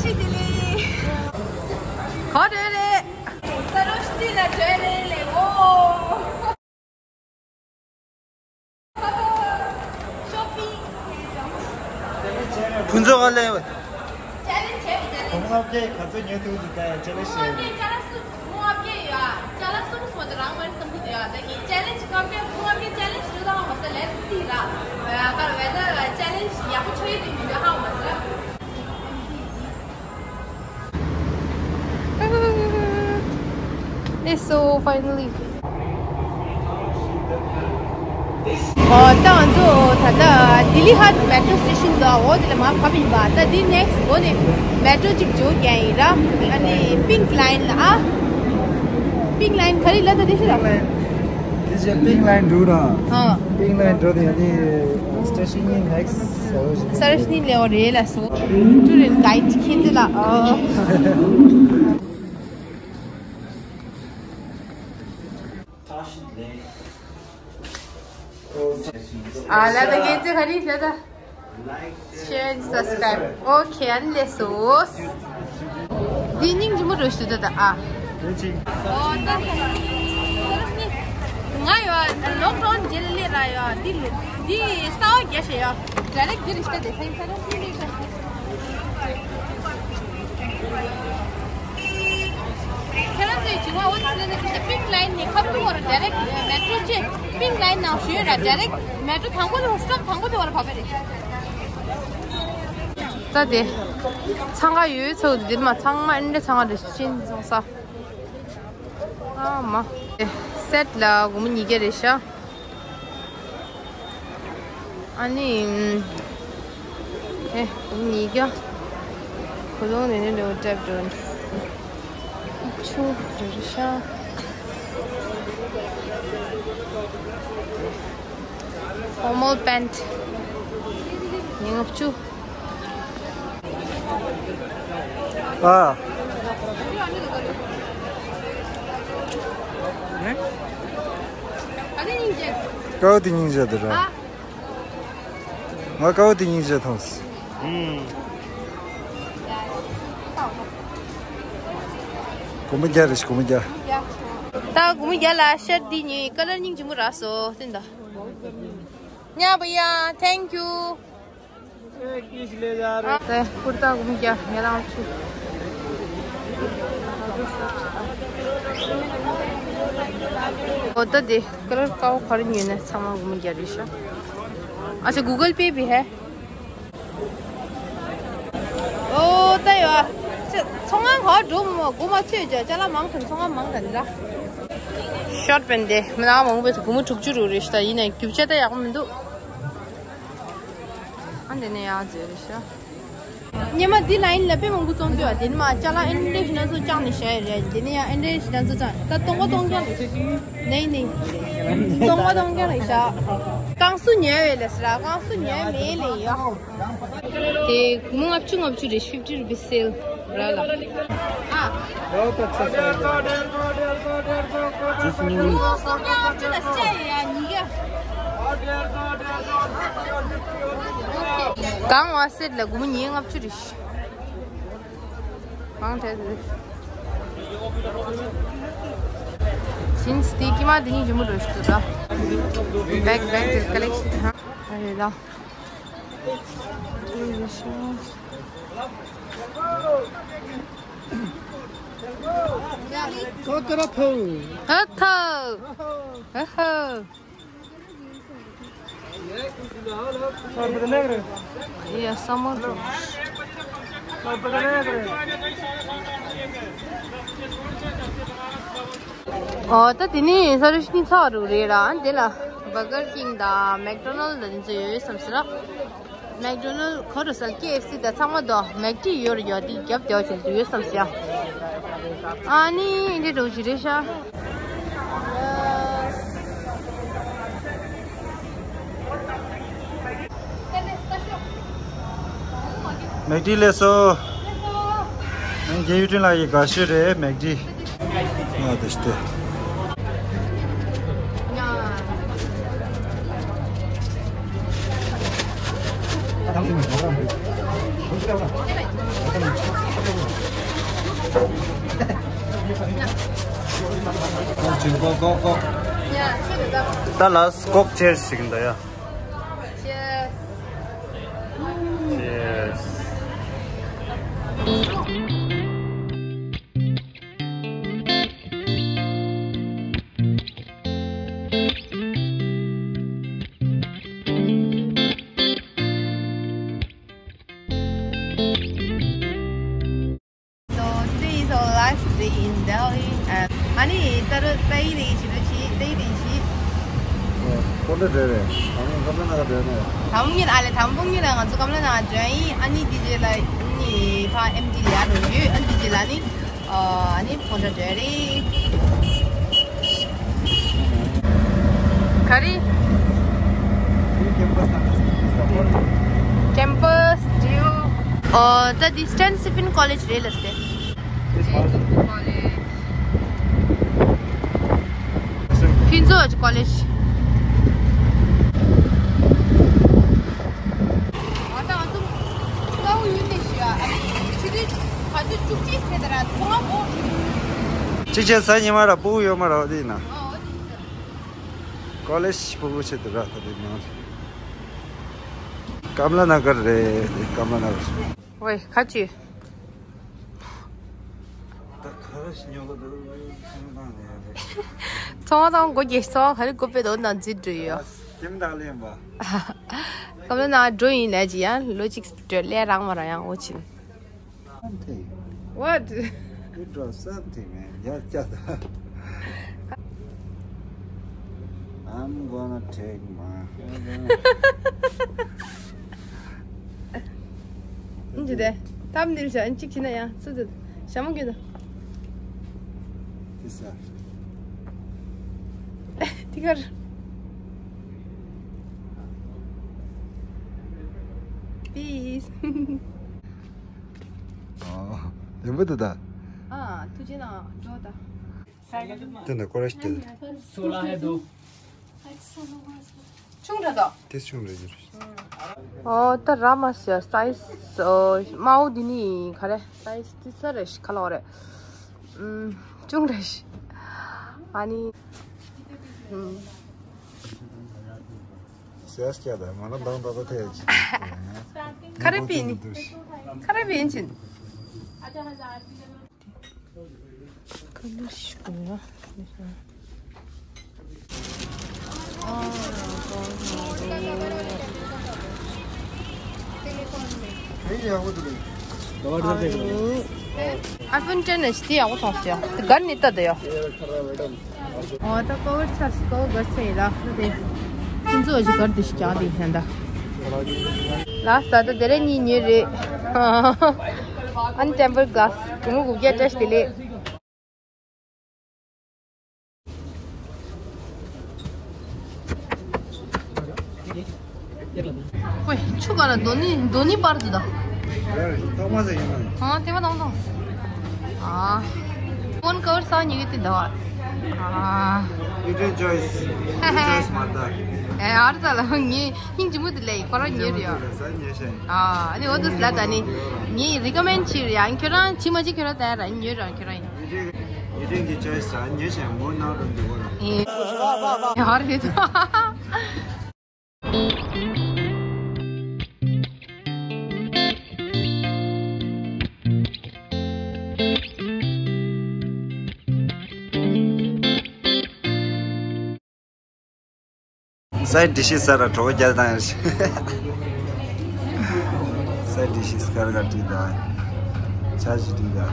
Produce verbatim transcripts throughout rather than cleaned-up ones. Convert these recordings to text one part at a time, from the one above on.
ག་རེ་རེད། ས་རོ་སི་ཊི་ལ་འགྲོ་རེད་ལེ་འོ། ཕུན་ཚོགས་ཨ་ལེ། ཅེ་ལེན་ཇི་བྱས་པ་ཅེ་ལེན་ཇི། ཁོང་ལྔ་བརྒྱས་ག་ཚོད་ཉོ་ཐུབ་ཀྱི་ད་ཅེ་ལེན་ཇི་བྱས། ཁོང་ལྔ་བརྒྱས་ཅ་ལག་གསུམ། ཁོང་ལྔ་བརྒྱས་ཡོད་ཅ་ལག་གསུམ་སོང་དུ་རང་མར་བསམ་གི་འདུག་ཡ། ད་གིན་ཅེ་ལེན་ཇི་ཁང་པའི་ཁོང་ལྔ་བརྒྱས་ཅེ་ལེན་ཇི་རུ་དང་མ་ཟད་ལེ་སི་ལ་ཡ་ཁར་བེ་ད་ཅེ་ལེན་ཇི་ཡག་པོ་ཆོ་ཡི་དུ་མི་འདུག་ཧ་མ་ཟད། It's so finally. ཨོ་ད་ང་ཚོ་ད་ལྟ་ལྡི་ལི་ཧཊ་མེ་ཊོ་སི་ཊེ་ཤན་དུ་འོ་དེ་ལ་མར་བབས་ཡིན་པ། ད་འདི་ནེག་སི་འོ་ནས་མེ་ཊོ་གཅིག་འཇོག་རྒྱུ་ཡིན་ར། ཨ་ནི་པིང་ལའིན་ལ་ཨ། པིང་ལའིན་ག་རེ་ལབ་ད་དེ་ཤི་ལ། དེ་ཅེ་པིང་ལའིན་འགྲོ་ར། ཨ། པིང་ལའིན་འགྲོ་དེ་ནི་སི་ཊེ་ཤན་ནི་ནེག་སི་ས་རོ་ཇི་ནི། ས་རོ་ཇི་ནི་ལེའོ་རེད་ལ་སོ། ཊུར་ཨེན་གྷའིཌ་ཁྱེད་ཚོ་ལ་ཨ། ཨ་ལ་ད་ཁྱེད་ཚོ་ག་རེ་ལབ་ད། Share and subscribe. Okay, ཨ་ནི་ལེ་སོ། འདི་སྙིང་རྗེ་མོ་འགྲོ་ཞུ་ད་ད་ཨ། ཨོ་ད། ང་ཡོད་ལོག་ཌའོན་རྗེས་ལ་སླེབས་ར་ཡོད་འདི་ལོ། འདི་ས་བ་རྒྱ་ཞེ་ཡོད། ཌའི་རེག་འདི་རེ་ཤ་དེ་ཐེངས་ས་ར་སི་ལེ་ཤ། ཁྱེད་རང་ཚོས་བྱིས་པ་འོ་དེ་སླེབས་ན་དེ་པིང་ལའིན་ནས་ཁ་བུ་བོར་ཌའི་རེག་མེ་ཊོ་ཅེ་པིང་ལའིན་ནང་ཞུས་ར། ཌའི་རེག་མེ་ཊོ་དང་པོ་དེ་སི་ཊོབ་དང་པོ་དེ་བར་བབས་པ་རེད། ད་དེ་འཚང་ཁ་ཡོད་ཚོད་འདིར་མ་ཚང་མ་ཨེ་འདྲ་ཚང་མ་རེད་ཕྱིན་སོང་ས། ཨ་མ། སེཊ་ལ་སྒོར་མོ་ཉིས་བརྒྱ་རེད་ཤག་ཨ་ནི། ཨེ་སྒོར་མོ་ཉིས་བརྒྱ། ཁོ་ལོང་ནས་ནས་ལོ་ཏྲེབ་འགྲོ་ནས། ཆུ་འགྲོ་རེད་ཤག་ཧོར་མལ་པེན་ཊི། ཉིན་ལྔ་བཅུ། ཨ། ཀའོ་དེ་སྙིང་རྗེ་དེ་ར། ང་ཀའོ་དེ་སྙིང་རྗེ་ཐོངས། ཨུམ། སྒོར་མོ་བརྒྱ་རེད་ཤག་སྒོར་མོ་བརྒྱ། ད་སྒོར་མོ་བརྒྱ་ལ་ཤར་འདི་གཉིས་ཀ་ལར་སྙིང་རྗེ་མོ་རག་སོང་། བསྟན་ད། ཉ་བ་ཡ། Thank you. ཨ་ད་ཀུར་ཏ་སྒོར་མོ་བརྒྱ། ཉ་ལང་ཆུ། འོ་ད་དེ་ཀ་ལར་ཀའོ་ག་རེ་ཉོས་ན་ཚང་མ་སྒོར་མོ་བརྒྱ་རེད་ཤག་ཨ་ཅེ་གུ་གལ་པེ་བི་ཧེ། ཨོ་ད་ཡོད། ཚོང་ཁང་ག་འགྲོ་མོ་སྒོར་མོ་ཚོས་ཀྱང་ཅ་ལག་མང་དྲགས། ཚོང་ཁང་མང་དྲགས་འདི་ར། ཤོར་པན་དེ་མི་ནག་མང་པོས་སྒོར་མོ་དྲུག་ཅུ་རུ་རེད་ཤག་ད་ཡིན་ནའི་རྒྱུ་ཆ་ད་ཡག་པོ་མི་འདུག་ཨ་འདི་ནས་ཡག་ཟེར་རེད་ཤག་སྙེ་མ་འདི་ལ་ཡིན་ལ་དཔེ་མང་པོ་བཙོང་གི་ཡོད། དེ་ནས་མ་ཅ་ལག་ཨེ་འདྲས་ཞིག་ན་ཚོ་བཅག་ནས་བཞག་ཡོད་རེད། དེ་ནས་ཡང་ཨེ་འདྲས་ཞིག་ན་ཚོ་བཅག་ད་སྟོང་པ་སྟོང་རྐྱང་རེད། ནས་ནས་སྟོང་པ་སྟོང་རྐྱང་རེད་ཤག་རྐང་སུ་ཉོས་ཡོད་ལས་ཟེར་ར། རྐང་སུ་ཉོས་མེད་ལས་ཡོད། དེ་སྒོར་མོ་ལྔ་བཅུ་ལྔ་བཅུ་རེད། fifty rupees sale ར་ལ། ཨ། ལོ་ད་ཚ་ཚ་ཡོད། ཇུས་སྙིང་རུས། སྒོར་མོ་སུམ་བརྒྱ་ལྔ་བཅུ་ལ་བཅད་ཡ་ཉིས་བརྒྱ། གང་བ་སེཊ་ལ་སྒོར་མོ་ཉིས་བརྒྱ་ལྔ་བཅུ་རེད། མང་དྲགས་རེད། ཇིན་སི་དེ་ཀྱི་མ་དེ་གཉིས་ཇི་མོ་འགྲོ་ཞིག་འདུག་ད། བེག་བེག་དེ་ཀ་ལེག་ཤན་ཧ། ཨ་རེད་ད། ཁོ་ཀ་ར་ཐོ། ཧ་ཐོ། ཧ་ཧ། ཡ་ས་མ་འགྲོ། ཨོ་ད་དེ་ནི་ས་རུ་ཤི་ནི་ཚ་རུ་རེད་ར། ཨ་འདི་ལ་བར་གར་ཀིང་དང་མེག་ཌོ་ནལ་དང་འདི་ཚོ་ཡོད་བསམ་ཟེར་ར། མེག་ཌོ་ནལ་ཁོ་རུ་སལ་ཀེ་ཨེཕ་སི་དང་ཚང་མ་དོ་མེག་ཌི་ཡོད་ར། ཡོད་འདི་རྒྱབ་དེ་བ་ཅན་དུ་ཡོད་བསམ་ཟེར། ཨ་ནི་འདི་འགྲོ་གི་རེད་ཤག་མེག་ཌི་ལས་སོ། ང་རྒྱལ་ཡུལ་ཀྲིན་ལགས་ཡི་དགའ་ཤོས་རེད་མེག་ཌི། ང་དེ་ཤི་སྟེ། ད་ལ་སྐོག་ཆེར་ཞིག་འདུག་ཡ། Cheers. Cheers. So today is our last day in Delhi and ཨ་ནི་ད་རུང་ཏའི་རེ་ཞིག་རེ་ཞིག་ཏའི་རེ་ཞིག་ཁོ་འདྲ་བྲོས་རེད། ད་རུང་ཀམ་ལ་ན་ག་བྲོས་ནས། དང་པོ་ཉིད་ཨ་ལེ་དང་པོ་ཉིད་ང་ཚོ་ཀམ་ལ་ན་ག་བྲོས་ཡིན། ཨ་ནི་དེ་རྗེས་ལ་ནི་ཕ་ཨེམ་ཊི་ལ་ཡར་འགྲོ་ཡོད། ཨ་ནི་དེ་རྗེས་ལ་ནི་ཨ་ནི་ཕོན་ཊ་བྲོས་རེད། ག་རེ། Campus ད་ད་ད་ད། Campus ད་ད་ད། ཨོ་ད་འདི་Saint Stephen College རེད་ལ་སྟེ། ཕུན་ཚོགས་ཀྱི་ཀོ་ལེཇ། ཨ་ད་ང་ཚོ་ཀའོ་ཡུན་ནས་ཞུ་ཨ་ནི་ཆུ་ཚོད་ག་ཚོད་བཅུ་གཅིག་ཟེར་ད་ར་ཐོག་མ་འོ། གཅིག་བྱས་ས་ཉི་མ་ར་སྤུ་གུ་ཡོད་མ་ར་བ་དེ་ཡིན་ན། ཨ་འོ་དེ་ཡིན་ས། ཀོ་ལེཇ་སྤུ་གུ་ཆེད་དུ་ར་ད་དེ་ནང་། ཀམ་ལ་ན་གར་རེད། ཀམ་ལ་ན་གར། ཝེ་ཁ་ཅི། ད་ག་རེ་ཞིག་ཉོ་གི་འདུག་ཚོང་དང་སྒོ་རྒྱག་ཚོང་ག་རེ་སྒོ་སྤེལ་དོ་ནང་འཛིན་འགྲོ་ཡོད། ཁྱིམ་བདག་ལེན་པ། ཀམ་ལ་ན་འགྲོ་ཡིན་ལས་ཀྱི་ཡང་ལོ་གཅིག་འགྲོ་ལས་རང་མ་རང་ཡང་འོ་ཆིན། Something. What? You draw something, man. ཡ་ཅག་ད། I'm gonna take my. འདི་དེ་ཐམ་འདིར་བཞག་གཅིག་བྱིན་ན་ཡང་སུ་ཚོད་ཞྭ་མོ་གྱོན་དང་། དེ་ས། དེ་གར། Peace. ཨོ། ཡིན་པ་འདུག་ད། ཨ། ཐུགས་རྗེ་གནང་། འགྲོ་ད། དེ་ནས་སྐོར་ར་ཞིག་སྟེར། सोलह है दो। ཆུང་དྲགས་དོ། དེ་ཆུང་རེད་ཡིན། ཨོ་ད་ར་མ་ཟེར་སའི་ཛི། ཨོ་དམར་པོ་འདི་ནི་ག་རེ་སའི་ཛི་དེ་ས་རེད་ཤི་ཁ་ལོ་རེད། ཨུམ། ཆུང་རེད་ཤི། ཨ་ནི། ཨུམ། ཟས་སྐྱ་དང་མ་ན་མདང་ད་ད་ཐེ་ཅི། ག་རེ་པིན། ག་རེ་པིན་ཅིན། ཁ་ལུ་ཤི་གུ་ཡ། iPhone ten ཨེཆ་ཌི་ཡག་པོ་མཐོང་སོང་ཡ། གར་ནི་ལྟ་དུ་ཡ། ཨོ་ད་ཀོ་བར་ཚར་སོང་། ཀོ་བར་གར་ཚར་ཡིན་ལ། ད་དེ་ཁྱེད་ཚོ་ཨ་ཅི་གར་དེ་ཞིག་རྒྱག་དེ་ཡིན་ད། ལགས་ད་ད་དེ་རེ་གཉིས་ཉོས་རེད། ཨན་ཊེམ་པར་གྷ་ལཱས་དྲུག་མ་དགུ་བརྒྱ་བཀྲ་ཤིས་བདེ་ལེགས། ཝེ། ཆུ་ག་ལ་དོ་ནི་དོ་ནི་པར་དུ་ད། ཨ་ཐེ་བ་དང་དང་། ཨ། ཕོན་ཀ་བར་ས་ཉི་གི་དེ་ད་བ། ཨ། You do choice. You choice མ་ད། ཨེ་ཨར་ད་ལ་ངས་ཧིང་ཅི་མུ་དེ་ལེ་ཁོ་ར་ཉེ་རེད་ཡ། ཨ་ནི་འོ་དུ་ལ་ད་ནི་ངས་རི་ཀོ་མེན་ཆི་རེད་ཡ། ཁྱོད་རང་ཅི་མ་ཅི་ཁྱོད་རང་ད་ར་ཉེ་ར་ཁྱོད་རང་ཡིན། You do, you do the choice ད་ཉེ་ཞེ་མོ་ནང་རུ་འདུག་གོ་ར། ཨེ། ཡ་རེད། སའི་ཌི་ཤི་ཟ་ར་གྲོགས་རྒྱལ་དང་ཡང་ཞིག་སའི་ཌི་ཤི་སྐར་ག་བྲིས་དང་། ཆ་ཞིག་བྲིས་དང་།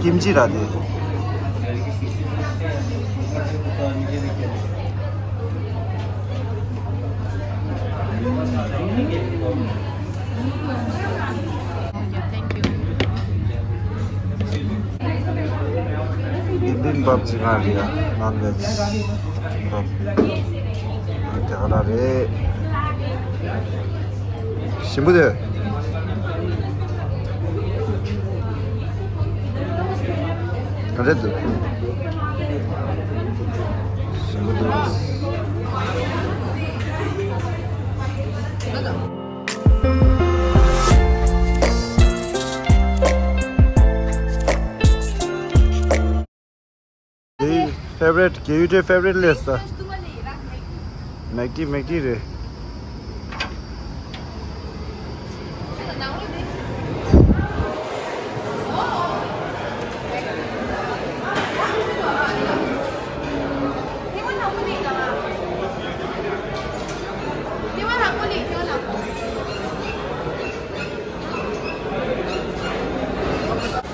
ཀིམ་ཅི་ར་དེ། Bibimbap ཅིག་ང་རེད་ཡ། ནོན་ཝེཇ་བྷིབ་བྷབ་རེད། ཞིམ་པོ་འདུག་ག་འདྲ་འདུག་ཞིམ་པོ་འདུག Favorite, K U J favorite list. Mac D, Mac D རེད།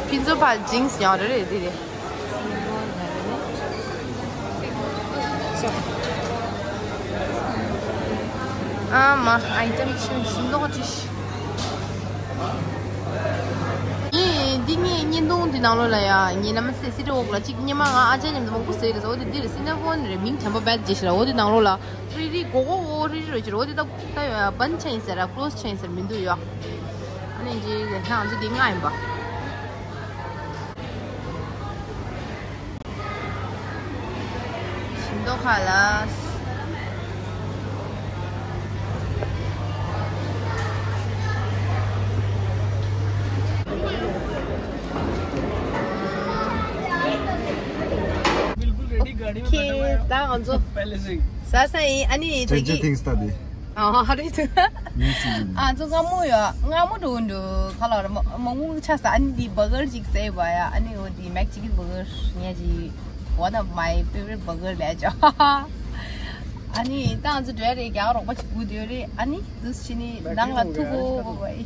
ཕུན་ཚོགས་ཕར་ཇིང་སི་ཡང་རེ་རེ་རེ་རེ། ཨ་མ་ཨའི་ཊེམ་ཆུང་ཞིམ་མདོག་ཅིག། ཡིན། འདི་ངའི་བརྙན་ཐུང་འདི་ནང་ལོགས་ལ་ཡ་ངའི་ནམ་སེ་སི་ཊི་ཝོག་ལ་གཅིག་སྔོན་མ་ང་ཨ་ཅག་མཉམ་དུ་མང་པོ་ཟེར་གི་རེད། འོ་དེ་འདིར་སི་ནེ་ཕོན་རེད། མིང་དྲན་པ་རྦད་བརྗེད་ཤག་ར། འོ་དེ་ནང་ལོགས་ལ་རི་རི་སྒོར་སྒོར་སྒོར་རི་རི་རོ་ཅིག་རེད། འོ་དེ་ད་ད་ཡ་བན་ཆ་ཡིན་ཟེར་ར། ཀློ་སི་ཆ་ཡིན་ཟེར་མི་འདུག་ཡ། ཨ་ནི་འདི་ང་ཚོ་འདི་ལྔ་ཡིན་པ། ཞིམ་མདོག་ཁ་ལ། ཁྱེད་ད་ང་ཚོ་ཟ་ས་ཡིན། ཨ་ནི་ད་གི། ཨ་རེད། ཨ་ཚོ་སྔ་མོ་ཡོད། སྔ་མོ་འགྲོ་འགྲོ་ཁ་ལ་ར་མ་མ་ངུ་ཆ་ས། ཨ་ནི་འདི་བར་གར་ཅིག་ཟས་པ་ཡ། ཨ་ནི་འོ་འདི་མེག་ཅི་ཀིན་བར་གར་ངས་ཅི། One of my favorite burger ལས་ཅོ། ཨ་ནི་ད་ང་ཚོ་འགྲོ་ཡ་རེད། རྒྱག་རོགས་པ་ཅིག་སྒུག་སྡོད་རེད། ཨ་ནི་འདུག་ཕྱི་ནི་ནང་ལ་ཐུག་གོ་བ་ཡི།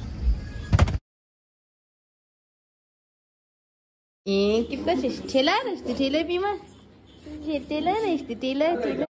ཨེ་ཀིབ་ཀ་ཆེ་ཆེ་ལ་རེ་ཆེ་ལ་བི་མ་ཆེ་ལ་རེ་ཆེ་ལ་ཆེ་ལ།